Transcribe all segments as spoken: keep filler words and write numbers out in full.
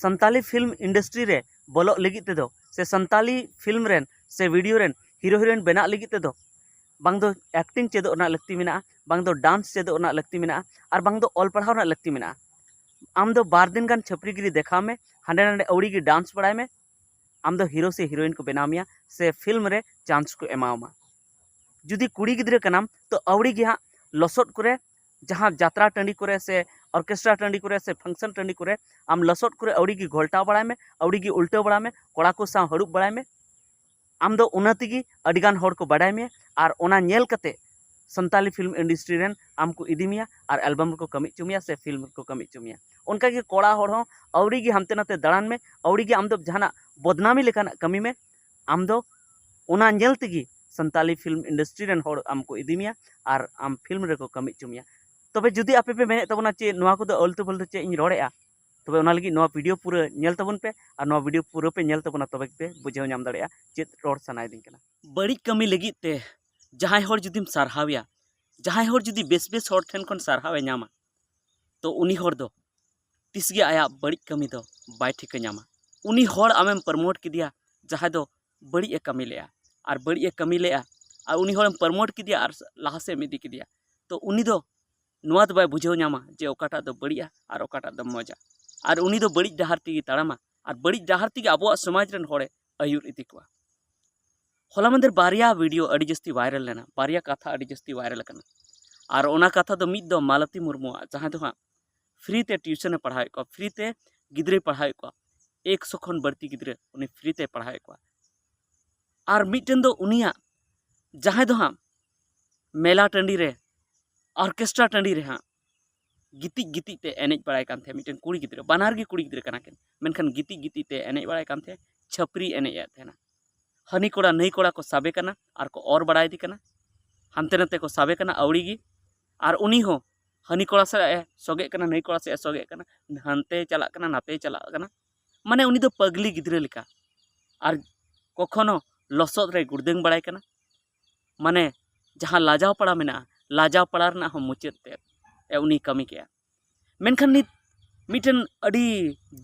Santali film industry ᱨᱮ ᱵᱚᱞᱚᱜ ᱞᱟᱹᱜᱤᱫ ᱛᱮᱫᱚ ᱥᱮ ᱥᱟᱱᱛᱟᱞᱤ ᱯᱷᱤᱞᱢ ᱨᱮᱱ ᱥᱮ ᱵᱷᱤᱰᱤᱭᱳ ᱨᱮᱱ ᱦᱤᱨᱳ ᱦᱤᱨᱳᱭᱤᱱ ᱵᱮᱱᱟᱜ ᱞᱟᱹᱜᱤᱫ ᱛᱮᱫᱚ ᱵᱟᱝ ᱫᱚ ᱮᱠᱴᱤᱝ ᱪᱮᱫᱚᱜ ᱨᱮᱱᱟᱜ ᱞᱟᱹᱠᱛᱤ ᱢᱮᱱᱟᱜᱼᱟ, ᱵᱟᱝ ᱫᱚ ᱰᱟᱱᱥ ᱪᱮᱫᱚᱜ ᱨᱮᱱᱟᱜ ᱞᱟᱹᱠᱛᱤ ᱢᱮᱱᱟᱜᱼᱟ, ᱟᱨ ᱵᱟᱝ ᱫᱚ ᱚᱞ ᱯᱟᱲᱦᱟᱣ ᱨᱮᱱᱟᱜ ᱞᱟᱹᱠᱛᱤ ᱢᱮᱱᱟᱜᱼᱟ᱾ ᱟᱢ ᱫᱚ ᱵᱟᱨ ᱫᱤᱱ ᱜᱟᱱ ᱪᱷᱟᱹᱯᱨᱤᱜᱤᱨᱤ ᱫᱮᱠᱷᱟᱣ ᱢᱮ, ᱦᱟᱸᱰᱮ ᱱᱟᱰᱮ ᱟᱹᱣᱲᱤ ᱜᱮ ᱰᱟᱱᱥ ᱵᱟᱲᱟᱭ ᱢᱮ, ᱟᱢ ᱫᱚ ᱦᱤᱨᱳ ᱥᱮ ᱦᱤᱨᱳᱭᱤᱱ ᱠᱚ ᱵᱮᱱᱟᱣ ᱢᱮᱭᱟ ᱥᱮ ᱯᱷᱤᱞᱢ ᱨᱮ ᱪᱟᱱᱥ ᱠᱚ ᱮᱢᱟᱣᱟᱢᱟ᱾ ᱡᱩᱫᱤ ᱠᱩᱲᱤ ᱜᱤᱫᱽᱨᱟᱹ ᱠᱟᱱᱟᱢ ᱛᱚ ᱟᱹᱣᱲᱤ ᱜᱮ ᱦᱟᱸᱜ ᱞᱚᱥᱚᱫ ᱠᱚᱨᱮ, ᱡᱟᱦᱟᱸ ᱡᱟᱛᱨᱟ ᱴᱟᱺᱰᱤ ᱠᱚᱨᱮ ᱥᱮ ᱚᱨᱠᱮᱥᱴᱨᱟ ᱴᱟᱺᱰᱤ ᱠᱚᱨᱮ ᱥᱮ ᱯᱷᱟᱝᱥᱚᱱ ᱴᱟᱺᱰᱤ ᱠᱚᱨᱮ ᱟᱢ ᱞᱚᱥᱚᱫ ᱠᱚᱨᱮ ᱟᱹᱣᱲᱤ ᱜᱮ ᱜᱷᱚᱞᱴᱟᱣ ᱵᱟᱲᱟᱭ ᱢᱮ, ᱟᱹᱣᱲᱤ ᱜᱮ ᱩᱞᱴᱟᱹᱣ ᱵᱟᱲᱟᱭ ᱢᱮ, ᱠᱚᱲᱟ ᱠᱚ ᱥᱟᱶ ᱦᱟᱹᱨᱩᱵ ᱵᱟᱲᱟᱭ ᱢᱮ᱾ ᱟᱢ ᱫᱚ ᱚᱱᱟ ᱛᱮᱜᱮ ᱟᱹᱰᱤᱜᱟᱱ ᱦᱚᱲ ᱠᱚ ᱵᱟᱰᱟᱭ ᱢᱮᱭᱟ ᱟᱨ ᱚᱱᱟ ᱧᱮᱞ ᱠᱟᱛᱮ ᱥᱟᱱᱛᱟᱞᱤ ᱯᱷᱤᱞᱢ ᱤᱱᱰᱟᱥᱴᱨᱤ ᱨᱮᱱ ᱟᱢ ᱠᱚ ᱤᱫᱤ ᱢᱮᱭᱟ ᱟᱨ ᱮᱞᱵᱟᱢ ᱨᱮᱠᱚ ᱠᱟᱹᱢᱤ ᱦᱚᱪᱚ ᱢᱮᱭᱟ ᱥᱮ ᱯᱷᱤᱞᱢ ᱨᱮᱠᱚ ᱠᱟᱹᱢᱤ ᱦᱚᱪᱚ ᱢᱮᱭᱟ᱾ ᱚᱱᱠᱟᱜᱮ ᱠᱚᱲᱟ ᱦᱚᱲ ᱦᱚᱸ ᱟᱹᱣᱲᱤ ᱜᱮ ᱦᱟᱱᱛᱮ ᱱᱟᱛᱮ ᱫᱟᱬᱟᱱ ᱢᱮ, ᱟᱹᱣᱲᱤ ᱜᱮ ᱟᱢ ᱫᱚ ᱡᱟᱦᱟᱱᱟᱜ ᱵᱚᱫᱱᱟᱢᱤ ᱞᱮᱠᱟᱱᱟᱜ ᱠᱟᱹᱢᱤ ᱢᱮ᱾ ᱟᱢ ᱫᱚ ᱚᱱᱟ ᱧᱮᱞ ᱛᱮᱜᱮ ᱥᱟᱱᱛᱟᱞᱤ ᱯᱷᱤᱞᱢ ᱤᱱᱰᱟᱥᱴᱨᱤ ᱨᱮᱱ ᱦᱚᱲ ᱟᱢ ᱠᱚ ᱤᱫᱤ ᱢᱮᱭᱟ ᱟᱨ ᱟᱢ ᱯᱷᱤᱞᱢ ᱨᱮᱠᱚ ᱠᱟᱹᱢᱤ ᱦᱚᱪᱚ ᱢᱮᱭᱟ᱾ ᱛᱚᱵᱮ ᱡᱩᱫᱤ ᱟᱯᱮ ᱯᱮ ᱢᱮᱱᱮᱫ ᱛᱟᱵᱚᱱᱟ ᱪᱮᱫ ᱱᱚᱣᱟ ᱠᱚᱫᱚ ᱟᱹᱞᱛᱩ ᱯᱷᱟᱹᱞᱛᱩ ᱪᱮᱫ ᱤᱧ ᱨᱚᱲᱮᱫᱼᱟ, ᱛᱚᱵᱮ ᱚᱱᱟ ᱞᱟᱹᱜᱤᱫ ᱱᱚᱣᱟ ᱵᱷᱤᱰᱤᱭᱳ ᱯᱩᱨᱟᱹ ᱧᱮᱞ ᱛᱟᱵᱚᱱ ᱯᱮ ᱟᱨ ᱱᱚᱣᱟ ᱵᱷᱤᱰᱤᱭᱳ ᱯᱩᱨᱟᱹ ᱯᱮ ᱧᱮᱞ ᱛᱟᱵᱚᱱᱟ, ᱛᱚᱵᱮ ᱜᱮᱯᱮ ᱵᱩᱡᱷᱟᱹᱣ ᱧᱟᱢ ᱫᱟᱲᱮᱭᱟᱜᱼᱟ ᱪᱮᱫ ᱨᱚᱲ ᱥᱟᱱᱟᱭᱮᱫᱤᱧ ᱠᱟᱱᱟ᱾ ᱵᱟᱹᱲᱤᱡ ᱠᱟᱹᱢᱤ ᱞᱟᱹᱜᱤᱫ ᱛᱮ ᱡᱟᱦᱟᱸᱭ ᱦᱚᱲ ᱡᱩᱫᱤᱢ ᱥᱟᱨᱦᱟᱣᱮᱭᱟ, ᱡᱟᱦᱟᱸᱭ ᱦᱚᱲ ᱡᱩᱫᱤ ᱵᱮᱥ ᱵᱮᱥ ᱦᱚᱲ ᱴᱷᱮᱱ ᱠᱷᱚᱱ ᱥᱟᱨᱦᱟᱣ ᱮ ᱧᱟᱢᱟ, ᱛᱚ ᱩᱱᱤ ᱦᱚᱲ ᱫᱚ ᱛᱤᱥ ᱜᱮ ᱟᱭᱟᱜ ᱵᱟᱹᱲᱤᱡ ᱠᱟᱹᱢᱤ ᱫᱚ ᱵᱟᱭ ᱴᱷᱤᱠᱟᱹ ᱧᱟᱢᱟ᱾ ᱩᱱᱤ ᱦᱚᱲ ᱟᱢᱮᱢ ᱯᱨᱚᱢᱳᱴ ᱠᱮᱫᱮᱭᱟ ᱡᱟᱦᱟᱸᱭ ᱫᱚ ᱵᱟᱹᱲᱤᱡ ᱮ ᱠᱟᱹᱢᱤ ᱞᱮᱜᱼᱟ, ᱟᱨ ᱵᱟᱹᱲᱤᱡ ᱮ ᱠᱟᱹᱢᱤ ᱞᱮᱜᱼᱟ, ᱟᱨ ᱩᱱᱤ ᱦᱚᱲᱮᱢ ᱯᱨᱚᱢᱳᱴ ᱠᱮᱫᱮᱭᱟ ᱟᱨ ᱞᱟᱦᱟ ᱥᱮᱫ ᱮᱢ ᱤᱫᱤ ᱠᱮᱫᱮᱭᱟ, ᱛᱚ ᱩᱱᱤ ᱫᱚ ᱱᱚᱣᱟ ᱫᱚ ᱵᱟᱭ ᱵᱩᱡᱷᱟᱹᱣ ᱧᱟᱢᱟ ᱡᱮ ᱚᱠᱟᱴᱟᱜ ᱫᱚ ᱵᱟᱹᱲᱤᱡᱼᱟ ᱟᱨ ᱚᱠᱟᱴᱟᱜ ᱫᱚ ᱢᱚᱡᱟ᱾ ᱟᱨ ᱩᱱᱤ ᱫᱚ ᱵᱟᱹᱲᱤᱡ ᱰᱟᱦᱟᱨ ᱛᱮᱜᱮ ᱛᱟᱲᱟᱢᱟ, ᱟᱨ ᱵᱟᱹᱲᱤᱡ ᱰᱟᱦᱟᱨ ᱛᱮᱜᱮ ᱟᱵᱚᱣᱟᱜ ᱥᱚᱢᱟᱡᱽ ᱨᱮᱱ ᱦᱚᱲᱮ ᱟᱹᱭᱩᱨ ᱤᱫᱤ ᱠᱚᱣᱟ᱾ ᱦᱚᱞᱟ ᱢᱟᱫᱷᱮᱨ ᱵᱟᱨᱭᱟ ᱵᱷᱤᱰᱤᱭᱳ ᱟᱹᱰᱤ ᱡᱟᱹᱥᱛᱤ ᱵᱷᱟᱭᱨᱟᱞ ᱞᱮᱱᱟ, ᱵᱟᱨᱭᱟ ᱠᱟᱛᱷᱟ ᱟᱹᱰᱤ ᱡᱟᱹᱥᱛᱤ ᱵᱷᱟᱭᱨᱟᱞ ᱟᱠᱟᱱᱟ᱾ ᱟᱨ ᱚᱱᱟ ᱠᱟᱛᱷᱟ ᱫᱚ ᱢᱤᱫ ᱫᱚ ᱢᱟᱞᱚᱛᱤ ᱢᱩᱨᱢᱩᱣᱟᱜ, ᱡᱟᱦᱟᱸᱭ ᱫᱚ ᱦᱟᱸᱜ ᱯᱷᱨᱤ ᱛᱮ ᱴᱤᱭᱩᱥᱚᱱᱮ ᱯᱟᱲᱦᱟᱣᱮᱫ ᱠᱚᱣᱟ, ᱯᱷᱨᱤ ᱛᱮ ᱜᱤᱫᱽᱨᱟᱹᱭ ᱯᱟᱲᱦᱟᱣᱮᱫ ᱠᱚᱣᱟ, ᱮᱠᱥᱚ ᱠᱷᱚᱱ ᱵᱟᱹᱲᱛᱤ ᱜᱤᱫᱽᱨᱟᱹ ᱩᱱᱤ ᱯᱷᱨᱤ ᱛᱮᱭ ᱯᱟᱲᱦᱟᱣᱮᱫ ᱠᱚᱣᱟ᱾ ᱟᱨ ᱢᱤᱫᱴᱮᱱ ᱫᱚ ᱩᱱᱤᱭᱟᱜ, ᱡᱟᱦᱟᱸᱭ ᱫᱚ ᱦᱟᱸᱜ ᱢᱮᱞᱟ ᱴᱟᱺᱰᱤ ᱨᱮ, ᱚᱨᱠᱮᱥᱴᱨᱟ ᱴᱟᱺᱰᱤ ᱨᱮ ᱦᱟᱸᱜ ᱜᱤᱛᱤᱡ ᱜᱤᱛᱤᱡ ᱛᱮ ᱮᱱᱮᱡ ᱵᱟᱲᱟᱭ ᱠᱟᱱ ᱛᱟᱦᱮᱸᱫ ᱢᱤᱫᱴᱮᱱ ᱠᱩᱲᱤ ᱜᱤᱫᱽᱨᱟᱹ, ᱵᱟᱱᱟᱨ ᱜᱮ ᱠᱩᱲᱤ ᱜᱤᱫᱽᱨᱟᱹ ᱠᱟᱱᱟ ᱠᱤᱱ, ᱢᱮᱱᱠᱷᱟᱱ ᱜᱤᱛᱤᱡ ᱜᱤᱛᱤᱡ ᱛᱮ ᱮᱱᱮᱡ ᱵᱟᱲᱟᱭ ᱠᱟᱱ ᱛᱟᱦᱮᱸᱫ, ᱪᱷᱟᱹᱯᱨᱤ ᱮᱱᱮᱡ ᱮᱫ ᱛᱟᱦᱮᱱᱟ᱾ ᱦᱟᱹᱱᱤ ᱠᱚᱲᱟ ᱱᱟᱹᱭ ᱠᱚᱲᱟ ᱠᱚ ᱥᱟᱵᱮ ᱠᱟᱱᱟ ᱟᱨ ᱠᱚ ᱚᱨ ᱵᱟᱲᱟᱭᱮᱫᱮ ᱠᱟᱱᱟ, ᱦᱟᱱᱛᱮ ᱱᱟᱛᱮ ᱠᱚ ᱥᱟᱵᱮ ᱠᱟᱱᱟ ᱟᱹᱣᱲᱤ ᱜᱮ᱾ ᱟᱨ ᱩᱱᱤ ᱦᱚᱸ ᱦᱟᱹᱱᱤ ᱠᱚᱲᱟ ᱥᱮᱫ ᱮ ᱥᱚᱜᱮᱜ ᱠᱟᱱᱟ, ᱱᱟᱹᱭ ᱠᱚᱲᱟ ᱥᱮᱫ ᱮ ᱥᱚᱜᱮᱜ ᱠᱟᱱᱟ, ᱦᱟᱱᱛᱮᱭ ᱪᱟᱞᱟᱜ ᱠᱟᱱᱟ, ᱱᱟᱛᱮᱭ ᱪᱟᱞᱟᱜ ᱠᱟᱱᱟ᱾ ᱢᱟᱱᱮ ᱩᱱᱤ ᱫᱚ ᱯᱟᱜᱽᱞᱤ ᱜᱤᱫᱽᱨᱟᱹ ᱞᱮᱠᱟ᱾ ᱟᱨ ᱠᱚᱠᱷᱚᱱᱳ ᱞᱚᱥᱚᱫ ᱨᱮ ᱜᱩᱲᱫᱟᱹᱝ ᱵᱟᱲᱟᱭ ᱠᱟᱱᱟ᱾ ᱢᱟᱱᱮ ᱡᱟᱦᱟᱸ ᱞᱟᱡᱟᱣ ᱯᱟᱲᱟ ᱢᱮᱱᱟᱜᱼᱟ, ᱞᱟᱡᱟᱣ ᱯᱟᱲᱟ ᱨᱮᱱᱟᱜ ᱦᱚᱸ ᱢᱩᱪᱟᱹᱫ ᱛᱮ ᱮ ᱩᱱᱤ ᱠᱟᱹᱢᱤ ᱠᱮᱜᱼᱟ᱾ ᱢᱮᱱᱠᱷᱟᱱ ᱱᱤᱛ ᱢᱤᱫᱴᱮᱱ ᱟᱹᱰᱤ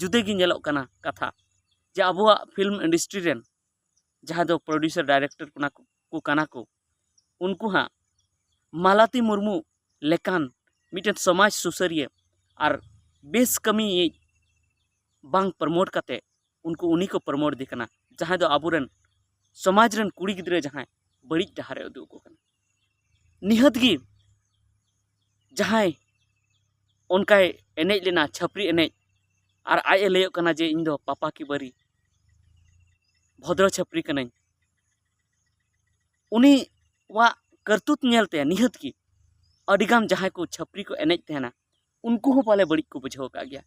ᱡᱩᱫᱟᱹ ᱜᱮ ᱧᱮᱞᱚᱜ ᱠᱟᱱᱟ ᱠᱟᱛᱷᱟ, ᱡᱮ ᱟᱵᱚᱣᱟᱜ ᱯᱷᱤᱞᱢ ᱤᱱᱰᱟᱥᱴᱨᱤ ᱨᱮᱱ ᱡᱟᱦᱟᱸᱭ ᱫᱚ ᱯᱨᱚᱰᱭᱩᱥᱟᱨ ᱰᱟᱭᱨᱮᱠᱴᱚᱨ ᱠᱟᱱᱟ ᱠᱚ, ᱠᱚ ᱠᱟᱱᱟ ᱠᱚ, ᱩᱱᱠᱩ ᱦᱟᱸᱜ ᱢᱟᱞᱟᱛᱤ ᱢᱩᱨᱢᱩ ᱞᱮᱠᱟᱱ ᱢᱤᱫᱴᱮᱱ ᱥᱚᱢᱟᱡᱽ ᱥᱩᱥᱟᱹᱨᱤᱭᱟᱹ ᱟᱨ ᱵᱮᱥ ᱠᱟᱹᱢᱤᱭᱤᱡ ᱵᱟᱝ ᱯᱨᱚᱢᱳᱴ ᱠᱟᱛᱮ ᱩᱱᱠᱩ ᱩᱱᱤ ᱠᱚ ᱯᱨᱚᱢᱳᱴ ᱫᱮ ᱠᱟᱱᱟ, ᱡᱟᱦᱟᱸᱭ ᱫᱚ ᱟᱵᱚᱨᱮᱱ ᱥᱚᱢᱟᱡᱽ ᱨᱮᱱ ᱠᱩᱲᱤ ᱜᱤᱫᱽᱨᱟᱹ ᱡᱟᱦᱟᱸᱭ ᱵᱟᱹᱲᱤᱡ ᱰᱟᱦᱟᱨᱮ ᱩᱫᱩᱜ ᱟᱠᱚ ᱠᱟᱱᱟ᱾ ᱱᱤᱦᱟᱹᱛ ᱜᱮ ᱡᱟᱦᱟᱸᱭ ᱚᱱᱠᱟᱭ ᱮᱱᱮᱡ ᱞᱮᱱᱟ ᱪᱷᱟᱹᱯᱨᱤ ᱮᱱᱮᱡ, ᱟᱨ ᱟᱡ ᱮ ᱞᱟᱹᱭᱚᱜ ᱠᱟᱱᱟ ᱡᱮ ᱤᱧ ᱫᱚ ᱯᱟᱯᱟ ᱠᱤ ᱵᱟᱹᱨᱤ, ᱵᱷᱚᱫᱨᱚ ᱪᱷᱟᱹᱯᱨᱤ ᱠᱟᱹᱱᱟᱹᱧ, ᱩᱱᱤᱣᱟᱜ ᱠᱟᱹᱨᱛᱩᱛ ᱧᱮᱞᱛᱮ ᱱᱤᱦᱟᱹᱛ ᱜᱮ ᱟᱹᱰᱤᱜᱟᱱ ᱡᱟᱦᱟᱸᱭ ᱠᱚ ᱪᱷᱟᱹᱯᱨᱤ ᱠᱚ ᱮᱱᱮᱡ ᱛᱟᱦᱮᱱᱟ, ᱩᱱᱠᱩ ᱦᱚᱸ ᱯᱟᱞᱮ ᱵᱟᱹᱲᱤᱡ ᱠᱚ ᱵᱩᱡᱷᱟᱹᱣ ᱟᱠᱟᱫ ᱜᱮᱭᱟ᱾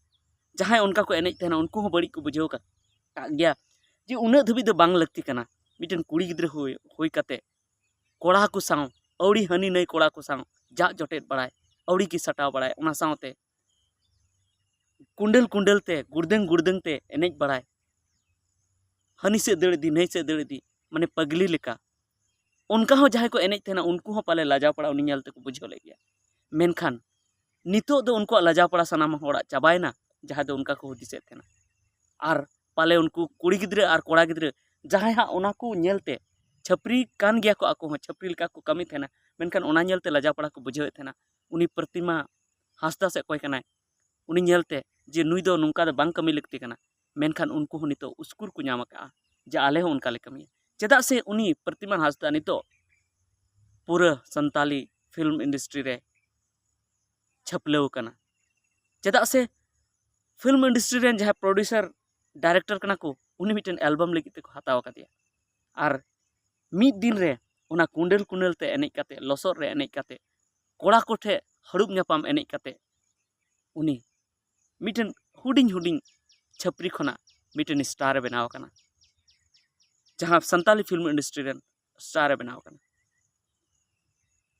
ᱡᱟᱦᱟᱸᱭ ᱚᱱᱠᱟ ᱠᱚ ᱮᱱᱮᱡ ᱛᱟᱦᱮᱱᱟ, ᱩᱱᱠᱩ ᱦᱚᱸ ᱵᱟᱹᱲᱤᱡ ᱠᱚ ᱵᱩᱡᱷᱟᱹᱣ ᱟᱠᱟᱫ ᱜᱮᱭᱟ ᱡᱮ ᱩᱱᱟᱹᱜ ᱫᱷᱟᱹᱵᱤᱡ ᱫᱚ ᱵᱟᱝ ᱞᱟᱹᱠᱛᱤ ᱠᱟᱱᱟ ᱢᱤᱫᱴᱮᱱ ᱠᱩᱲᱤ ᱜᱤᱫᱽᱨᱟᱹ ᱦᱩᱭ ᱦᱩᱭ ᱠᱟᱛᱮ ᱠᱚᱲᱟ ᱠᱚ ᱥᱟᱶ ᱟᱹᱣᱲᱤ ᱦᱟᱹᱱᱤ ᱱᱟᱹᱭ ᱠᱚᱲᱟ ᱠᱚ ᱥᱟᱶ ᱡᱟᱜ ᱡᱚᱴᱮᱫ ᱵᱟᱲᱟᱭ, ᱟᱹᱣᱲᱤ ᱜᱮ ᱥᱟᱴᱟᱣ ᱵᱟᱲᱟᱭ, ᱚᱱᱟ ᱥᱟᱶᱛᱮ ᱠᱩᱸᱰᱟᱹᱞ ᱠᱩᱸᱰᱟᱹᱞ ᱛᱮ, ᱜᱩᱲᱫᱟᱹᱝ ᱜᱩᱲᱫᱟᱹᱝ ᱛᱮ ᱮᱱᱮᱡ ᱵᱟᱲᱟᱭ, ᱦᱟᱹᱱᱤ ᱥᱮᱫ ᱫᱟᱹᱲ ᱤᱫᱤ, ᱱᱟᱹᱭ ᱥᱮᱫ ᱫᱟᱹᱲ ᱤᱫᱤ, ᱢᱟᱱᱮ ᱯᱟᱜᱽᱞᱤ ᱞᱮᱠᱟ᱾ ᱚᱱᱠᱟ ᱦᱚᱸ ᱡᱟᱦᱟᱸᱭ ᱠᱚ ᱮᱱᱮᱡ ᱛᱟᱦᱮᱱᱟ, ᱩᱱᱠᱩ ᱦᱚᱸ ᱯᱟᱞᱮ ᱞᱟᱡᱟᱣ ᱯᱟᱲᱟ ᱩᱱᱤ ᱧᱮᱞ ᱛᱮᱠᱚ ᱵᱩᱡᱷᱟᱹᱣ ᱞᱮᱫ ᱜᱮᱭᱟ᱾ ᱢᱮᱱᱠᱷᱟᱱ ᱱᱤᱛᱚᱜ ᱫᱚ ᱩᱱᱠᱩᱣᱟᱜ ᱞᱟᱡᱟᱣ ᱯᱟᱲᱟ ᱥᱟᱱᱟᱢ ᱦᱚᱲᱟᱜ ᱪᱟᱵᱟᱭᱮᱱᱟ, ᱡᱟᱦᱟᱸᱭ ᱫᱚ ᱚᱱᱠᱟ ᱠᱚ ᱦᱩᱫᱤᱥᱮᱫ ᱛᱟᱦᱮᱱᱟ᱾ ᱟᱨ ᱯᱟᱞᱮ ᱩᱱᱠᱩ ᱠᱩᱲᱤ ᱜᱤᱫᱽᱨᱟᱹ ᱟᱨ ᱠᱚᱲᱟ ᱜᱤᱫᱽᱨᱟᱹ ᱡᱟᱦᱟᱸᱭ ᱦᱟᱸᱜ ᱚᱱᱟ ᱠᱚ ᱧᱮᱞᱛᱮ, ᱪᱷᱟᱹᱯᱨᱤ ᱠᱟᱱ ᱜᱮᱭᱟ ᱠᱚ, ᱟᱠᱚ ᱦᱚᱸ ᱪᱷᱟᱹᱯᱨᱤ ᱞᱮᱠᱟ ᱠᱚ ᱠᱟᱹᱢᱤ ᱛᱟᱦᱮᱱᱟ, ᱢᱮᱱᱠᱷᱟᱱ ᱚᱱᱟ ᱧᱮᱞᱛᱮ ᱞᱟᱡᱟᱣ ᱯᱟᱲᱟ ᱠᱚ ᱵᱩᱡᱷᱟᱹᱣᱮᱫ ᱛᱟᱦᱮᱱᱟ᱾ ᱩᱱᱤ ᱯᱨᱚᱛᱤᱢᱟ ᱦᱟᱸᱥᱫᱟ ᱥᱮ ᱚᱠᱚᱭ ᱠᱟᱱᱟᱭ, ᱩᱱᱤ ᱧᱮᱞᱛᱮ ᱡᱮ ᱱᱩᱭ ᱫᱚ ᱱᱚᱝᱠᱟ ᱫᱚ ᱵᱟᱝ ᱠᱟᱹᱢᱤ ᱞᱟᱹᱠᱛᱤ ᱠᱟᱱᱟ, ᱢᱮᱱᱠᱷᱟᱱ ᱩᱱᱠᱩ ᱦᱚᱸ ᱱᱤᱛᱚᱜ ᱩᱥᱠᱩᱨ ᱠᱚ ᱧᱟᱢ ᱟᱠᱟᱫᱼᱟ ᱡᱮ ᱟᱞᱮ ᱦᱚᱸ ᱚᱱᱠᱟ ᱞᱮ ᱠᱟᱹᱢᱤᱭᱟ᱾ ᱪᱮᱫᱟᱜ ᱥᱮ ᱩᱱᱤ ᱯᱨᱚᱛᱤᱢᱟᱱ ᱦᱟᱸᱥᱫᱟ ᱱᱤᱛᱚᱜ ᱯᱩᱨᱟᱹ ᱥᱟᱱᱛᱟᱞᱤ ᱯᱷᱤᱞᱢ ᱤᱱᱰᱟᱥᱴᱨᱤ ᱨᱮ ᱪᱷᱟᱹᱯᱞᱟᱹᱣ ᱟᱠᱟᱱᱟ᱾ ᱪᱮᱫᱟᱜ ᱥᱮ ᱯᱷᱤᱞᱢ ᱤᱱᱰᱟᱥᱴᱨᱤ ᱨᱮᱱ ᱡᱟᱦᱟᱸᱭ ᱯᱨᱚᱰᱭᱩᱥᱟᱨ ᱰᱟᱭᱨᱮᱠᱴᱚᱨ ᱠᱟᱱᱟ ᱠᱚ, ᱩᱱᱤ ᱢᱤᱫᱴᱮᱱ ᱮᱞᱵᱟᱢ ᱞᱟᱹᱜᱤᱫ ᱛᱮᱠᱚ ᱦᱟᱛᱟᱣ ᱟᱠᱟᱫᱮᱭᱟ᱾ ᱟᱨ ᱢᱤᱫ ᱫᱤᱱ ᱨᱮ ᱚᱱᱟ ᱠᱩᱸᱰᱟᱹᱞ ᱠᱩᱸᱰᱟᱹᱞ ᱛᱮ ᱮᱱᱮᱡ ᱠᱟᱛᱮ, ᱞᱚᱥᱚᱫ ᱨᱮ ᱮᱱᱮᱡ ᱠᱟᱛᱮ, ᱠᱚᱲᱟ ᱠᱚᱴᱷᱮᱱ ᱦᱟᱹᱲᱩᱵ ᱧᱟᱯᱟᱢ ᱮᱱᱮᱡ ᱠᱟᱛᱮ, ᱩᱱᱤ ᱢᱤᱫᱴᱮᱱ ᱦᱩᱰᱤᱧ ᱦᱩᱰᱤᱧ ᱪᱷᱟᱹᱯᱨᱤ ᱠᱷᱚᱱᱟᱜ ᱢᱤᱫᱴᱮᱱ ᱥᱴᱟᱨ ᱮ ᱵᱮᱱᱟᱣ ᱟᱠᱟᱱᱟ, ᱡᱟᱦᱟᱸ ᱥᱟᱱᱛᱟᱞᱤ ᱯᱷᱤᱞᱢ ᱤᱱᱰᱟᱥᱴᱨᱤ ᱨᱮᱱ ᱥᱴᱟᱨ ᱮ ᱵᱮᱱᱟᱣ ᱟᱠᱟᱱᱟ᱾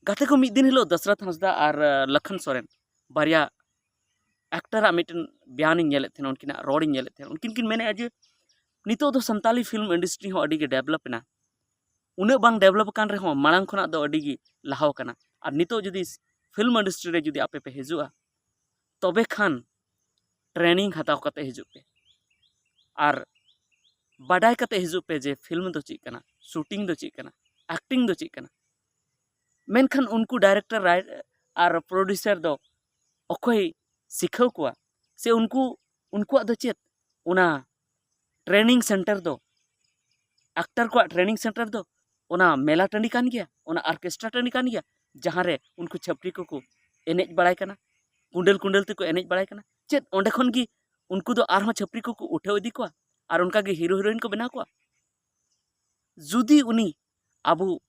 ᱜᱟᱛᱮ ᱠᱚ, ᱢᱤᱫ ᱫᱤᱱ ᱦᱤᱞᱳᱜ ᱫᱚᱥᱨᱟᱛ ᱦᱟᱸᱥᱫᱟ ᱟᱨ ᱟᱸ, ᱞᱟᱠᱷᱟᱱ ᱥᱚᱨᱮᱱ ᱵᱟᱨᱭᱟ ᱮᱠᱴᱟᱨᱟᱜ ᱢᱤᱫᱴᱮᱱ ᱵᱮᱭᱟᱱᱤᱧ ᱧᱮᱞᱮᱫ ᱛᱟᱦᱮᱱᱟ, ᱩᱱᱠᱤᱱᱟᱜ ᱨᱚᱲᱤᱧ ᱧᱮᱞᱮᱫ ᱛᱟᱦᱮᱱᱟ᱾ ᱩᱱᱠᱤᱱ ᱠᱤᱱ ᱢᱮᱱᱮᱫᱼᱟ ᱡᱮ ᱱᱤᱛᱚᱜ ᱫᱚ ᱥᱟᱱᱛᱟᱞᱤ ᱯᱷᱤᱞᱢ ᱤᱱᱰᱟᱥᱴᱨᱤ ᱦᱚᱸ ᱟᱹᱰᱤ ᱜᱮ ᱰᱮᱵᱷᱞᱚᱯ ᱮᱱᱟ᱾ ᱩᱱᱟᱹᱜ ᱵᱟᱝ ᱰᱮᱵᱷᱞᱚᱯ ᱟᱠᱟᱱ ᱨᱮᱦᱚᱸ ᱢᱟᱲᱟᱝ ᱠᱷᱚᱱᱟᱜ ᱫᱚ ᱟᱹᱰᱤ ᱜᱮ ᱞᱟᱦᱟ ᱟᱠᱟᱱᱟ᱾ ᱟᱨ ᱱᱤᱛᱚᱜ ᱡᱩᱫᱤ ᱯᱷᱤᱞᱢ ᱤᱱᱰᱟᱥᱴᱨᱤ ᱨᱮ ᱡᱩᱫᱤ ᱟᱯᱮ ᱯᱮ ᱦᱤᱡᱩᱜᱼᱟ, ᱛᱚᱵᱮ ᱠᱷᱟᱱ training ᱦᱟᱛᱟᱣ ᱠᱟᱛᱮ ᱦᱤᱡᱩᱜ ᱯᱮ ᱟᱨ ᱵᱟᱰᱟᱭ ᱠᱟᱛᱮ ᱦᱤᱡᱩᱜ ᱯᱮ ᱡᱮ film ᱫᱚ ᱪᱮᱫ ᱠᱟᱱᱟ, shooting ᱫᱚ ᱪᱮᱫ ᱠᱟᱱᱟ, acting ᱫᱚ ᱪᱮᱫ ᱠᱟᱱᱟ᱾ ᱢᱮᱱᱠᱷᱟᱱ ᱩᱱᱠᱩ director ᱟᱨ producer ᱫᱚ ᱚᱠᱚᱭ ᱥᱤᱠᱷᱟᱹᱣ ᱠᱚᱣᱟ? ᱥᱮ ᱩᱱᱠᱩ, ᱩᱱᱠᱩᱣᱟᱜ ᱫᱚ ᱪᱮᱫ ᱚᱱᱟ training center ᱫᱚ, actor ᱠᱚᱣᱟᱜ training center ᱫᱚ ᱚᱱᱟ ᱢᱮᱞᱟ ᱴᱟᱺᱰᱤ ᱠᱟᱱ ᱜᱮᱭᱟ, ᱚᱱᱟ orchestra ᱴᱟᱺᱰᱤ ᱠᱟᱱ ᱜᱮᱭᱟ, ᱡᱟᱦᱟᱸ ᱨᱮ ᱩᱱᱠᱩ ᱪᱷᱟᱹᱯᱨᱤ ᱠᱚᱠᱚ ᱮᱱᱮᱡ ᱵᱟᱲᱟᱭ ᱠᱟᱱᱟ, ᱠᱩᱸᱰᱟᱹᱞ ᱠᱩᱸᱰᱟᱹᱞ ᱛᱮᱠᱚ ᱮᱱᱮᱡ ᱵᱟᱲᱟᱭ ᱠᱟᱱᱟ? ᱪᱮᱫ ᱚᱸᱰᱮ ᱠᱷᱚᱱ ᱜᱮ ᱩᱱᱠᱩ ᱫᱚ ᱟᱨᱦᱚᱸ ᱪᱷᱟᱹᱯᱨᱤ ᱠᱚᱠᱚ ᱩᱴᱷᱟᱹᱣ ᱤᱫᱤ ᱠᱚᱣᱟ ᱟᱨ ᱚᱱᱠᱟ ᱜᱮ hero heroine ᱠᱚ ᱵᱮᱱᱟᱣ ᱠᱚᱣᱟ? ᱡᱩᱫᱤ ᱩᱱᱤ ᱟᱵᱚ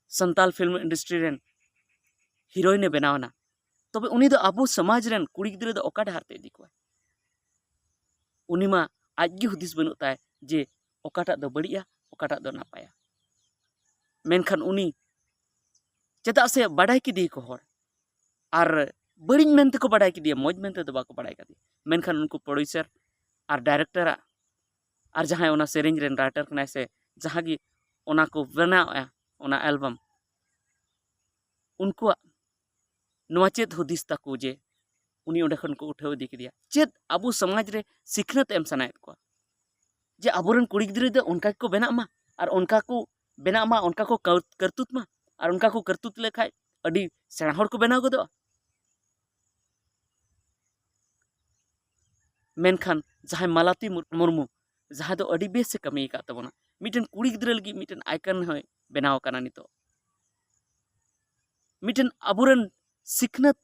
ᱥᱟᱱᱛᱟᱞ film industry ᱨᱮᱱ heroine ᱮ ᱵᱮᱱᱟᱣ ᱮᱱᱟ, ᱛᱚᱵᱮ ᱩᱱᱤ ᱫᱚ ᱟᱵᱚ ᱥᱚᱢᱟᱡᱽ ᱨᱮᱱ ᱠᱩᱲᱤ ᱜᱤᱫᱽᱨᱟᱹ ᱫᱚ ᱚᱠᱟ ᱰᱟᱦᱟᱨ ᱛᱮ ᱤᱫᱤ ᱠᱚᱣᱟᱭ? ᱩᱱᱤ ᱢᱟ ᱟᱡ ᱜᱮ ᱦᱩᱫᱤᱥ ᱵᱟᱹᱱᱩᱜ ᱛᱟᱭ ᱡᱮ ᱚᱠᱟᱴᱟᱜ ᱫᱚ ᱵᱟᱹᱲᱤᱡᱼᱟ, ᱚᱠᱟᱴᱟᱜ ᱫᱚ ᱱᱟᱯᱟᱭᱟ᱾ ᱢᱮᱱᱠᱷᱟᱱ ᱩᱱᱤ, ᱪᱮᱫᱟᱜ ᱥᱮ ᱵᱟᱰᱟᱭ ᱠᱮᱫᱮᱭᱟᱠᱚ ᱦᱚᱲ, ᱟᱨ ᱵᱟᱹᱲᱤᱡ ᱢᱮᱱ ᱛᱮᱠᱚ ᱵᱟᱰᱟᱭ ᱠᱮᱫᱮᱭᱟ, ᱢᱚᱡᱽ ᱢᱮᱱ ᱛᱮᱫᱚ ᱵᱟᱠᱚ ᱵᱟᱰᱟᱭ ᱠᱟᱫᱮᱭᱟ᱾ ᱢᱮᱱᱠᱷᱟᱱ ᱩᱱᱠᱩ producer ᱟᱨ director ᱟᱜ ᱟᱨ ᱡᱟᱦᱟᱸᱭ ᱚᱱᱟ ᱥᱮᱨᱮᱧ ᱨᱮᱱ writer ᱠᱟᱱᱟᱭ ᱥᱮ ᱡᱟᱦᱟᱸ ᱜᱮ ᱚᱱᱟ ᱠᱚ ᱵᱮᱱᱟᱣᱮᱫᱼᱟ, ᱚᱱᱟ album, ᱩᱱᱠᱩᱣᱟᱜ ᱱᱚᱣᱟ ᱪᱮᱫ ᱦᱩᱫᱤᱥ ᱛᱟᱠᱚ ᱡᱮ ᱩᱱᱤ ᱚᱸᱰᱮ ᱠᱷᱚᱱ ᱠᱚ ᱩᱴᱷᱟᱹᱣ ᱤᱫᱤ ᱠᱮᱫᱮᱭᱟ? ᱪᱮᱫ ᱟᱵᱚ ᱥᱚᱢᱟᱡᱽ ᱨᱮ ᱥᱤᱠᱷᱱᱟᱹᱛ ᱮᱢ ᱥᱟᱱᱟᱭᱮᱫ ᱠᱚᱣᱟ ᱡᱮ ᱟᱵᱚᱨᱮᱱ ᱠᱩᱲᱤ ᱜᱤᱫᱽᱨᱟᱹ ᱫᱚ ᱚᱱᱠᱟ ᱜᱮᱠᱚ ᱵᱮᱱᱟᱜ ᱢᱟ, ᱟᱨ ᱚᱱᱠᱟ ᱠᱚ ᱵᱮᱱᱟᱜ ᱢᱟ, ᱚᱱᱠᱟ ᱠᱚ ᱠᱟᱹᱨ-, ᱠᱟᱹᱨᱛᱩᱛ ᱢᱟ, ᱟᱨ ᱚᱱᱠᱟ ᱠᱚ ᱠᱟᱹᱨᱛᱩᱛ ᱞᱮᱠᱷᱟᱡ ᱟᱹᱰᱤ ᱥᱮᱬᱟ ᱦᱚᱲ ᱠᱚ ᱵᱮᱱᱟᱣ ᱜᱚᱫᱚᱜᱼᱟ? ᱢᱮᱱᱠᱷᱟᱱ ᱡᱟᱦᱟᱸᱭ ᱢᱟᱞᱟᱛᱤ ᱢᱩᱨ-, ᱢᱩᱨᱢᱩ, ᱡᱟᱦᱟᱸᱭ ᱫᱚ ᱟᱹᱰᱤ ᱵᱮᱥ ᱮ ᱠᱟᱹᱢᱤ ᱟᱠᱟᱫ ᱛᱟᱵᱚᱱᱟ, ᱢᱤᱫᱴᱮᱱ ᱠᱩᱲᱤ ᱜᱤᱫᱽᱨᱟᱹ ᱞᱟᱹᱜᱤᱫ ᱢᱤᱫᱴᱮᱱ icon ᱦᱚᱸᱭ ᱵᱮᱱᱟᱣ ᱟᱠᱟᱱᱟ ᱱᱤᱛᱚᱜ᱾ ᱢᱤᱫᱴᱮᱱ ᱟᱵᱚᱨᱮᱱ ᱥᱤᱠᱷᱱᱟᱹᱛ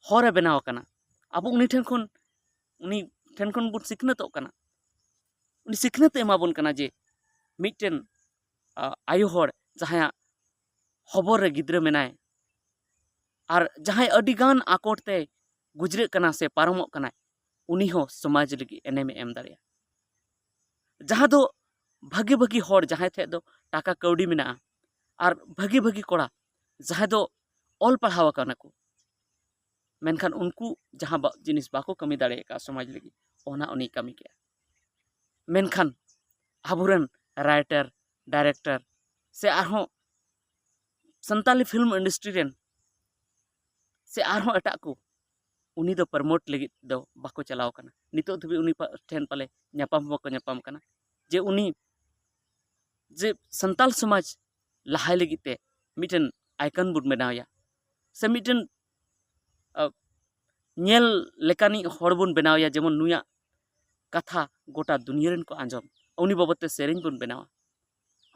ᱦᱚᱨ ᱮ ᱵᱮᱱᱟᱣ ᱟᱠᱟᱱᱟ᱾ ᱟᱵᱚ ᱩᱱᱤ ᱴᱷᱮᱱ ᱠᱷᱚᱱ, ᱩᱱᱤ ᱴᱷᱮᱱ ᱠᱷᱚᱱ ᱵᱚᱱ ᱥᱤᱠᱷᱱᱟᱹᱛᱚᱜ ᱠᱟᱱᱟ᱾ ᱩᱱᱤ ᱥᱤᱠᱷᱱᱟᱹᱛ ᱮ ᱮᱢᱟ ᱵᱚᱱ ᱠᱟᱱᱟ ᱡᱮ ᱢᱤᱫᱴᱮᱱ, ᱟ, ᱟᱭᱳ ᱦᱚᱲ ᱡᱟᱦᱟᱸᱭᱟᱜ ᱦᱚᱵᱚᱨ ᱨᱮ ᱜᱤᱫᱽᱨᱟᱹ ᱢᱮᱱᱟᱭ ᱟᱨ ᱡᱟᱦᱟᱸᱭ ᱟᱹᱰᱤ ᱜᱟᱱ ᱟᱠᱚᱴ ᱛᱮ ᱜᱩᱡᱽᱨᱟᱹᱜ ᱠᱟᱱᱟ ᱥᱮ ᱯᱟᱨᱚᱢᱚᱜ ᱠᱟᱱᱟᱭ, ᱩᱱᱤ ᱦᱚᱸ ᱥᱚᱢᱟᱡᱽ ᱞᱟᱹᱜᱤᱫ ᱮᱱᱮᱢᱮ ᱮᱢ ᱫᱟᱲᱮᱭᱟᱜᱼᱟ᱾ ᱡᱟᱦᱟᱸ ᱫᱚ ᱵᱷᱟᱹᱜᱤ ᱵᱷᱟᱹᱜᱤ ᱦᱚᱲ ᱡᱟᱦᱟᱸᱭ ᱴᱷᱮᱡ ᱫᱚ ᱴᱟᱠᱟ ᱠᱟᱹᱣᱰᱤ ᱢᱮᱱᱟᱜᱼᱟ ᱟᱨ ᱵᱷᱟᱹᱜᱤ ᱵᱷᱟᱹᱜᱤ ᱠᱚᱲᱟ ᱡᱟᱦᱟᱸᱭ ᱫᱚ ᱚᱞ ᱯᱟᱲᱦᱟᱣ ᱟᱠᱟᱱᱟ ᱠᱚ, ᱢᱮᱱᱠᱷᱟᱱ ᱩᱱᱠᱩ ᱡᱟᱦᱟᱸ ᱵᱟ-, ᱡᱤᱱᱤᱥ ᱵᱟᱠᱚ ᱠᱟᱹᱢᱤ ᱫᱟᱲᱮ ᱟᱠᱟᱫ ᱥᱚᱢᱟᱡᱽ ᱞᱟᱹᱜᱤᱫ, ᱚᱱᱟ ᱩᱱᱤᱭ ᱠᱟᱹᱢᱤ ᱠᱮᱜᱼᱟ᱾ ᱢᱮᱱᱠᱷᱟᱱ ᱟᱵᱚᱨᱮᱱ writer, director ᱥᱮ ᱟᱨᱦᱚᱸ ᱥᱟᱱᱛᱟᱞᱤ film industry ᱨᱮᱱ ᱥᱮ ᱟᱨᱦᱚᱸ ᱮᱴᱟᱜ ᱠᱚ, ᱩᱱᱤ ᱫᱚ ᱯᱨᱚᱢᱳᱴ ᱞᱟᱹᱜᱤᱫ ᱫᱚ ᱵᱟᱠᱚ ᱪᱟᱞᱟᱣ ᱠᱟᱱᱟ᱾ ᱱᱤᱛᱚᱜ ᱫᱷᱟᱹᱵᱤᱡ ᱩᱱᱤ ᱯᱟ- ᱴᱷᱮᱱ ᱯᱟᱞᱮ ᱧᱟᱯᱟᱢ ᱦᱚᱸ ᱵᱟᱠᱚ ᱧᱟᱯᱟᱢ ᱠᱟᱱᱟ, ᱡᱮ ᱩᱱᱤ ᱡᱮ ᱥᱟᱱᱛᱟᱞ ᱥᱚᱢᱟᱡᱽ ᱞᱟᱦᱟᱭ ᱞᱟᱹᱜᱤᱫ ᱛᱮ ᱢᱤᱫᱴᱮᱱ ᱟᱭᱠᱚᱱ ᱵᱚᱱ ᱵᱮᱱᱟᱣᱮᱭᱟ, ᱥᱮ ᱢᱤᱫᱴᱮᱱ ᱧᱮᱞ ᱞᱮᱠᱟᱱᱤᱡ ᱦᱚᱲ ᱵᱚᱱ ᱵᱮᱱᱟᱣᱮᱭᱟ, ᱡᱮᱢᱚᱱ ᱱᱩᱭᱟᱜ ᱠᱟᱛᱷᱟ ᱜᱚᱴᱟ ᱫᱩᱱᱤᱭᱟᱹ ᱨᱮᱱ ᱠᱚ ᱟᱸᱡᱚᱢ, ᱩᱱᱤ ᱵᱟᱵᱚᱫ ᱛᱮ ᱥᱮᱨᱮᱧ ᱵᱚᱱ ᱵᱮᱱᱟᱣᱟ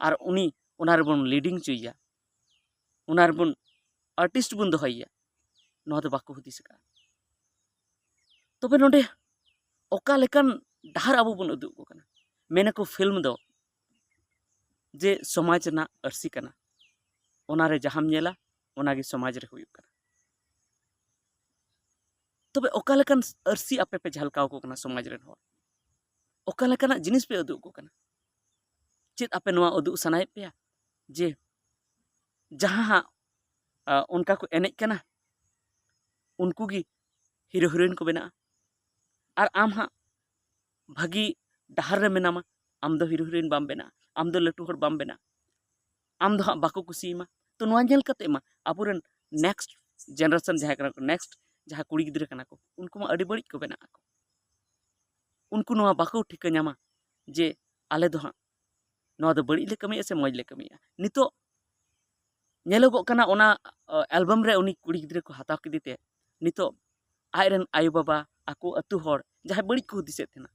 ᱟᱨ ᱩᱱᱤ ᱚᱱᱟ ᱨᱮᱵᱚᱱ ᱞᱤᱰᱤᱝ ᱦᱚᱪᱚᱭᱮᱭᱟ, ᱚᱱᱟ ᱨᱮᱵᱚᱱ ᱟᱨᱴᱤᱥᱴ ᱵᱚᱱ ᱫᱚᱦᱚᱭᱮᱭᱟ, ᱱᱚᱣᱟ ᱫᱚ ᱵᱟᱠᱚ ᱦᱩᱫᱤᱥ ᱟᱠᱟᱫᱼᱟ᱾ ᱛᱚᱵᱮ ᱱᱚᱰᱮ ᱚᱠᱟ ᱞᱮᱠᱟᱱ ᱰᱟᱦᱟᱨ ᱟᱵᱚ ᱵᱚᱱ ᱩᱫᱩᱜ ᱟᱠᱚ ᱠᱟᱱᱟ? ᱢᱮᱱᱟᱠᱚ ᱯᱷᱤᱞᱢ ᱫᱚ ᱡᱮ ᱥᱚᱢᱟᱡᱽ ᱨᱮᱱᱟᱜ ᱟᱹᱨᱥᱤ ᱠᱟᱱᱟ, ᱚᱱᱟᱨᱮ ᱡᱟᱦᱟᱸᱢ ᱧᱮᱞᱟ ᱚᱱᱟᱜᱮ ᱥᱚᱢᱟᱡᱽ ᱨᱮ ᱦᱩᱭᱩᱜ ᱠᱟᱱᱟ᱾ ᱛᱚᱵᱮ ᱚᱠᱟ ᱞᱮᱠᱟᱱ ᱟᱹᱨᱥᱤ ᱟᱯᱮ ᱯᱮ ᱡᱷᱟᱞᱠᱟᱣ ᱟᱠᱚ ᱠᱟᱱᱟ ᱥᱚᱢᱟᱡᱽ ᱨᱮᱱ ᱦᱚᱲ? ᱚᱠᱟ ᱞᱮᱠᱟᱱᱟᱜ ᱡᱤᱱᱤᱥ ᱯᱮ ᱩᱫᱩᱜ ᱟᱠᱚ ᱠᱟᱱᱟ? ᱪᱮᱫ ᱟᱯᱮ ᱱᱚᱣᱟ ᱩᱫᱩᱜ ᱥᱟᱱᱟᱭᱮᱫ ᱯᱮᱭᱟ ᱡᱮ ᱡᱟᱦᱟᱸ ᱦᱟᱸᱜ ᱚᱱᱠᱟ ᱠᱚ ᱮᱱᱮᱡ ᱠᱟᱱᱟ ᱩᱱᱠᱩ ᱜᱮ ᱦᱤᱨᱳ ᱦᱤᱨᱳᱭᱤᱱ ᱠᱚ ᱵᱮᱱᱟᱜᱼᱟ, ᱟᱨ ᱟᱢ ᱦᱟᱸᱜ ᱵᱷᱟᱹᱜᱤ ᱰᱟᱦᱟᱨ ᱨᱮ ᱢᱮᱱᱟᱢᱟ, ᱟᱢ ᱫᱚ ᱦᱤᱨᱳ ᱦᱤᱨᱳᱭᱤᱱ ᱵᱟᱢ ᱵᱮᱱᱟᱜᱼᱟ, ᱟᱢ ᱫᱚ ᱞᱟᱹᱴᱩ ᱦᱚᱲ ᱵᱟᱢ ᱵᱮᱱᱟᱜᱼᱟ, ᱟᱢ ᱫᱚ ᱦᱟᱸᱜ ᱵᱟᱠᱚ ᱠᱩᱥᱤᱭᱟᱢᱟ᱾ ᱛᱚ ᱱᱚᱣᱟ ᱧᱮᱞ ᱠᱟᱛᱮ ᱢᱟ ᱟᱵᱚᱨᱮᱱ ᱱᱮᱠᱥᱴ ᱡᱮᱱᱟᱨᱮᱥᱚᱱ ᱡᱟᱦᱟᱸᱭ ᱠᱟᱱᱟ ᱠᱚ, ᱱᱮᱠᱥᱴ ᱡᱟᱦᱟᱸ ᱠᱩᱲᱤ ᱜᱤᱫᱽᱨᱟᱹ ᱠᱟᱱᱟ ᱠᱚ, ᱩᱱᱠᱩ ᱢᱟ ᱟᱹᱰᱤ ᱵᱟᱹᱲᱤᱡ ᱠᱚ ᱵᱮᱱᱟᱜ ᱟᱠᱚ᱾ ᱩᱱᱠᱩ ᱱᱚᱣᱟ ᱵᱟᱠᱚ ᱴᱷᱤᱠᱟᱹ ᱧᱟᱢᱟ ᱡᱮ ᱟᱞᱮ ᱫᱚ ᱦᱟᱸᱜ ᱱᱚᱣᱟ ᱫᱚ ᱵᱟᱹᱲᱤᱡ ᱞᱮ ᱠᱟᱹᱢᱤᱭᱮᱫᱼᱟ ᱥᱮ ᱢᱚᱡᱽ ᱞᱮ ᱠᱟᱹᱢᱤᱭᱮᱫᱼᱟ᱾ ᱱᱤᱛᱚᱜ ᱧᱮᱞᱚᱜᱚᱜ ᱠᱟᱱᱟ ᱚᱱᱟ ᱮᱞᱵᱟᱢ ᱨᱮ ᱩᱱᱤ ᱠᱩᱲᱤ ᱜᱤᱫᱽᱨᱟᱹ ᱠᱚ ᱦᱟᱛᱟᱣ ᱠᱮᱫᱮ ᱛᱮ ᱱᱤᱛᱚᱜ ᱟᱡᱨᱮᱱ ᱟᱭᱳᱼᱵᱟᱵᱟ, ᱟᱠᱚ ᱟᱹᱛᱩ ᱦᱚᱲ ᱡᱟᱦᱟᱸᱭ ᱵᱟᱹᱲᱤᱡ ᱠᱚ ᱦᱩᱫᱤᱥᱮᱫ ᱛᱟᱦᱮᱱᱟ,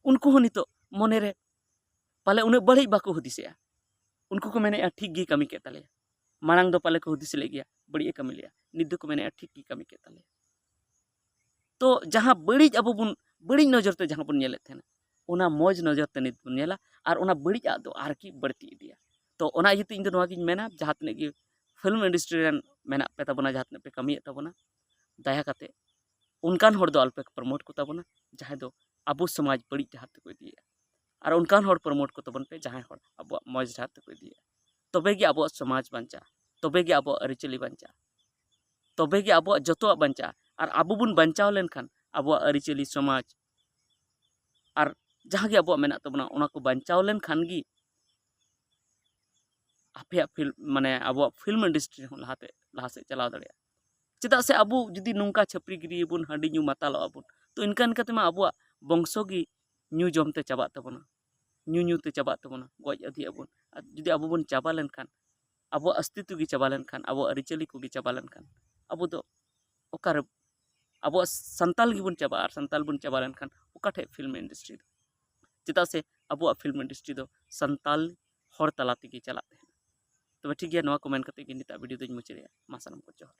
ᱩᱱᱠᱩ ᱦᱚᱸ ᱱᱤᱛᱚᱜ ᱢᱚᱱᱮᱨᱮ ᱯᱟᱞᱮ ᱩᱱᱟᱹᱜ ᱵᱟᱹᱲᱤᱡ ᱵᱟᱠᱚ ᱦᱩᱫᱤᱥᱮᱜᱼᱟ᱾ ᱩᱱᱠᱩ ᱠᱚ ᱢᱮᱱᱮᱫᱼᱟ, "ᱴᱷᱤᱠ ᱜᱮ ᱠᱟᱹᱢᱤ ᱠᱮᱫ ᱛᱟᱞᱮᱭᱟ, ᱢᱟᱲᱟᱝ ᱫᱚ ᱯᱟᱞᱮ ᱠᱚ ᱦᱩᱫᱤᱥ ᱞᱮᱫ ᱜᱮᱭᱟ ᱵᱟᱹᱲᱤᱡ ᱮ ᱠᱟᱹᱢᱤ ᱞᱮᱫᱼᱟ, ᱱᱤᱛ ᱫᱚᱠᱚ ᱢᱮᱱᱮᱫᱼᱟ ᱴᱷᱤᱠ ᱜᱮ ᱠᱟᱹᱢᱤ ᱠᱮᱫ ᱛᱟᱞᱮᱭᱟ᱾" ᱛᱚ ᱡᱟᱦᱟᱸ ᱵᱟᱹᱲᱤᱡ ᱟᱵᱚ ᱵᱚᱱ ᱵᱟᱹᱲᱤᱡ ᱱᱚᱡᱚᱨ ᱛᱮ ᱡᱟᱦᱟᱸ ᱵᱚᱱ ᱧᱮᱞᱮᱫ ᱛᱟᱦᱮᱱᱟ, ᱚᱱᱟ ᱢᱚᱡᱽ ᱱᱚᱡᱚᱨ ᱛᱮ ᱱᱤᱛ ᱵᱚᱱ ᱧᱮᱞᱟ ᱟᱨ ᱚᱱᱟ ᱵᱟᱹᱲᱤᱡ ᱟᱜ ᱫᱚ ᱟᱨᱠᱤ ᱵᱟᱹᱲᱛᱤ ᱤᱫᱤᱭᱟ᱾ ᱛᱚ ᱚᱱᱟ ᱤᱭᱟᱹᱛᱮ ᱤᱧ ᱫᱚ ᱱᱚᱣᱟ ᱜᱤᱧ ᱢᱮᱱᱟ, ᱡᱟᱦᱟᱸ ᱛᱤᱱᱟᱹᱜ ᱜᱮ ᱯᱷᱤᱞᱢ ᱤᱱᱰᱟᱥᱴᱨᱤ ᱨᱮᱱ ᱢᱮᱱᱟᱜ ᱯᱮ ᱛᱟᱵᱚᱱᱟ, ᱡᱟᱦᱟᱸ ᱛᱤᱱᱟᱹᱜ ᱯᱮ ᱠᱟᱹᱢᱤᱭᱮᱫ ᱛᱟᱵᱚᱱᱟ, ᱫᱟᱭᱟ ᱠᱟᱛᱮ ᱚᱱᱠᱟᱱ ᱦᱚᱲ ᱫᱚ ᱟᱞᱚᱯᱮ ᱯᱨᱚᱢᱳᱴ ᱠᱚ ᱛᱟᱵᱚᱱᱟ ᱡᱟᱦᱟᱸᱭ ᱫᱚ ᱟᱵᱚ ᱥᱚᱢᱟᱡᱽ ᱵᱟᱹᱲᱤᱡ ᱰᱟᱦᱟᱨ ᱛᱮᱠᱚ ᱤᱫᱤᱭᱮᱫᱼᱟ, ᱟᱨ ᱚᱱᱠᱟᱱ ᱦᱚᱲ ᱯᱨᱚᱢᱳᱴ ᱠᱚ ᱛᱟᱵᱚᱱ ᱯᱮ ᱡᱟᱦᱟᱸᱭ ᱦᱚᱲ ᱟᱵᱚᱣᱟᱜ ᱢᱚᱡᱽ ᱰᱟᱦᱟᱨ ᱛᱮᱠᱚ ᱤᱫᱤᱭᱮᱫᱼᱟ᱾ ᱛᱚᱵᱮ ᱜᱮ ᱟᱵᱚᱣᱟᱜ ᱥᱚᱢᱟᱡᱽ ᱵᱟᱧᱪᱟᱜᱼᱟ, ᱛᱚᱵᱮ ᱜᱮ ᱟᱵᱚᱣᱟᱜ ᱟᱹᱨᱤᱪᱟᱹᱞᱤ ᱵᱟᱧᱪᱟᱜᱼᱟ, ᱛᱚᱵᱮ ᱜᱮ ᱟᱵᱚᱣᱟᱜ ᱡᱚᱛᱚᱣᱟᱜ ᱵᱟᱧᱪᱟᱜᱼᱟ᱾ ᱟᱨ ᱟᱵᱚ ᱵᱚᱱ ᱵᱟᱧᱪᱟᱣ ᱞᱮᱱᱠᱷᱟᱱ ᱟᱵᱚᱣᱟᱜ ᱟᱹᱨᱤᱪᱟᱹᱞᱤ, ᱥᱚᱢᱟᱡᱽ ᱟᱨ ᱡᱟᱦᱟᱸ ᱜᱮ ᱟᱵᱚᱣᱟᱜ ᱢᱮᱱᱟᱜ ᱛᱟᱵᱚᱱᱟ, ᱚᱱᱟ ᱠᱚ ᱵᱟᱧᱪᱟᱣ ᱞᱮᱱᱠᱷᱟᱱ ᱜᱮ ᱟᱯᱮᱭᱟᱜ ᱯᱷᱤᱞᱢ, ᱢᱟᱱᱮ ᱟᱵᱚᱣᱟᱜ ᱯᱷᱤᱞᱢ ᱤᱱᱰᱟᱥᱴᱨᱤ ᱦᱚᱸ ᱞᱟᱦᱟᱛᱮ, ᱞᱟᱦᱟ ᱥᱮᱫ ᱪᱟᱞᱟᱣ ᱫᱟᱲᱮᱭᱟᱜᱼᱟ᱾ ᱪᱮᱫᱟᱜ ᱥᱮ ᱟᱵᱚ ᱡᱩᱫᱤ ᱱᱚᱝᱠᱟ ᱪᱷᱟᱹᱯᱨᱤ ᱜᱤᱨᱤᱭᱟᱵᱚᱱ, ᱦᱟᱺᱰᱤ ᱧᱩ ᱢᱟᱛᱟᱞᱚᱜ ᱟᱵᱚᱱ, ᱛᱚ ᱤᱱᱠᱟ ᱤᱱᱠᱟ ᱛᱮᱢᱟ ᱟᱵᱚᱣᱟᱜ ᱵᱚᱝᱥᱚ ᱜᱮ ᱧᱩ ᱡᱚᱢ ᱛᱮ ᱪᱟᱵᱟᱜ ᱛᱟᱵᱚᱱᱟ, ᱧᱩ ᱧᱩ ᱛᱮ ᱪᱟᱵᱟᱜ ᱛᱟᱵᱚᱱᱟ, ᱜᱚᱡ ᱟᱹᱫᱷᱤᱜ ᱟᱵᱚᱱ᱾ ᱟᱨ ᱡᱩᱫᱤ ᱟᱵᱚ ᱵᱚᱱ ᱪᱟᱵᱟ ᱞᱮᱱᱠᱷᱟᱱ, ᱟᱵᱚᱣᱟᱜ ᱚᱥᱛᱤᱛᱛᱚ ᱜᱮ ᱪᱟᱵᱟ ᱞᱮᱱᱠᱷᱟᱱ, ᱟᱵᱚᱣᱟᱜ ᱟᱹᱨᱤᱪᱟᱹᱞᱤ ᱠᱚᱜᱮ ᱪᱟᱵᱟ ᱞᱮᱱᱠᱷᱟᱱ, ᱟᱵᱚ ᱫᱚ ᱚᱠᱟᱨᱮ, ᱟᱵᱚᱣᱟᱜ ᱥᱟᱱᱛᱟᱞ ᱜᱮᱵᱚᱱ ᱪᱟᱵᱟᱜᱼᱟ᱾ ᱟᱨ ᱥᱟᱱᱛᱟᱞ ᱵᱚᱱ ᱪᱟᱵᱟ ᱞᱮᱱᱠᱷᱟᱱ ᱚᱠᱟ ᱴᱷᱮᱡ ᱯᱷᱤᱞᱢ ᱤᱱᱰᱟᱥᱴᱨᱤ ᱫᱚ? ᱪᱮᱫᱟᱜ ᱥᱮ ᱟᱵᱚᱣᱟᱜ ᱯᱷᱤᱞᱢ ᱤᱱᱰᱟᱥᱴᱨᱤ ᱫᱚ ᱥᱟᱱᱛᱟᱞ ᱦᱚᱲ ᱛᱟᱞᱟ ᱛᱮᱜᱮ ᱪᱟᱞᱟᱜ ᱛᱟᱦᱮᱱᱟ᱾ ᱛᱚᱵᱮ ᱴᱷᱤᱠ ᱜᱮᱭᱟ, ᱱᱚᱣᱟ ᱠᱚ ᱢᱮᱱ ᱠᱟᱛᱮ ᱜᱮ ᱱᱤᱛᱟᱜ ᱵᱷᱤᱰᱤᱭᱳ ᱫᱚᱧ ᱢᱩᱪᱟᱹᱫᱮᱜᱼᱟ᱾ ᱢᱟ ᱥᱟᱱᱟᱢ ᱠᱚ ᱡᱚᱦᱟᱨ᱾